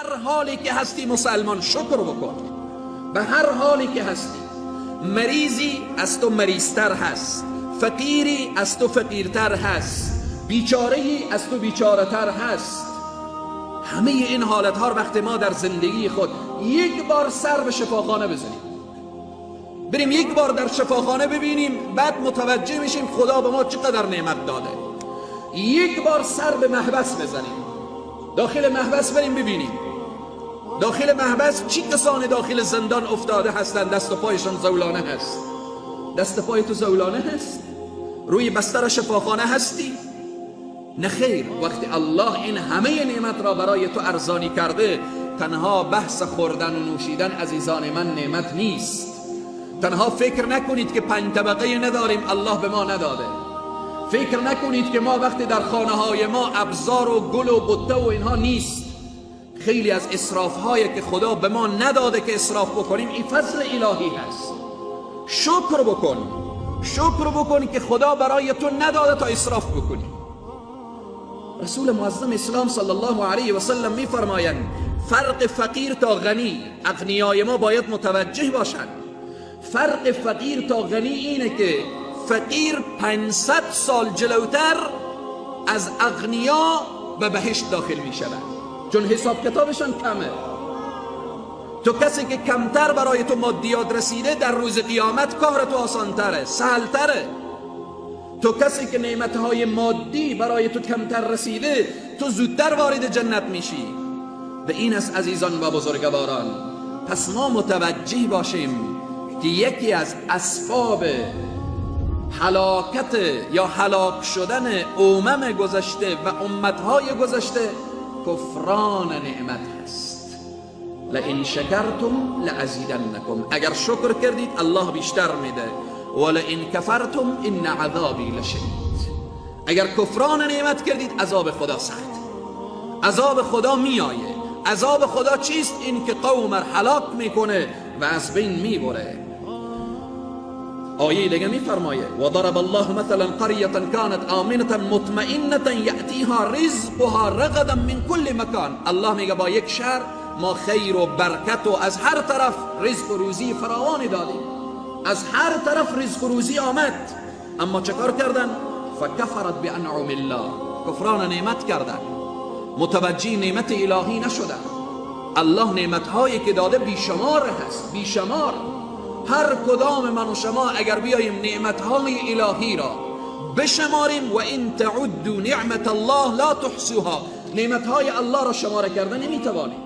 هر حالی که هستی مسلمان شکر بکن. به هر حالی که هستی، مریضی از تو مریضتر هست، فقیری از تو فقیرتر هست، بیچاره‌ای از تو بیچاره تر هست. همه این حالت ها وقت ما در زندگی خود یک بار سر به شفاخانه بزنیم، بریم یک بار در شفاخانه ببینیم، بعد متوجه میشیم خدا به ما چقدر نعمت داده. یک بار سر به محبس بزنیم، داخل محبس بریم ببینیم داخل محبس چی کسانی داخل زندان افتاده هستند، دست و پایشان زولانه هست. دست پای تو زولانه هست؟ روی بستر شفاخانه هستی؟ نه خیر. وقتی الله این همه نعمت را برای تو ارزانی کرده، تنها بحث خوردن و نوشیدن عزیزان من نعمت نیست. تنها فکر نکنید که 5 طبقه نداریم الله به ما نداده. فکر نکنید که ما وقتی در خانه های ما ابزار و گل و بته و اینها نیست. خیلی از اسراف هایی که خدا به ما نداده که اسراف بکنیم، این فضل الهی هست. شکر بکن، شکر بکن که خدا برای تو نداده تا اسراف بکنی. رسول معظم اسلام صلی الله علیه و سلم میفرمایند فرق فقیر تا غنی، اغنیای ما باید متوجه باشند، فرق فقیر تا غنی اینه که فقیر 500 سال جلوتر از اغنیا به بهشت داخل می شود، چون حساب کتابشان کمه. تو کسی که کمتر برای تو مادیات رسیده، در روز قیامت کار تو آسانتره، سهلتره. تو کسی که نعمتهای مادی برای تو کمتر رسیده، تو زودتر وارد جنت میشی. به این است عزیزان و بزرگواران، پس ما متوجه باشیم که یکی از اسباب هلاکت یا هلاک شدن امم گذشته و امتهای گذشته کفران نعمت هست. لئن شکرتم لازیدنکم، اگر شکر کردید الله بیشتر میده. ولئن کفرتم ان عذابی لشدید، اگر کفران نعمت کردید عذاب خدا سخت، عذاب خدا میآیه. عذاب خدا چیست؟ این که قوم را هلاک میکنه و از بین میبره. آیه دیگه میفرمایه و ضرب الله مثلا قرية كانت آمنة مطمئنة یأتیها رزقها رغدا من كل مکان. الله میگه با یک شهر ما خیر و برکت و از هر طرف رزق و روزی فراوانی دادیم، از هر طرف رزق و روزی آمد، اما چکار کردن؟ فکفرت بانعم الله، کفران نعمت کردن، متوجه نعمت الهی نشدن. الله نعمتهایی که داده بیشمار هست، بیشمار. هر کدام من و شما اگر بیاییم نعمتهای الهی را بشماریم، و ان تعدوا نعمت الله لا تحصوها، نعمتهای الله را شماره کردن نمیتوانیم.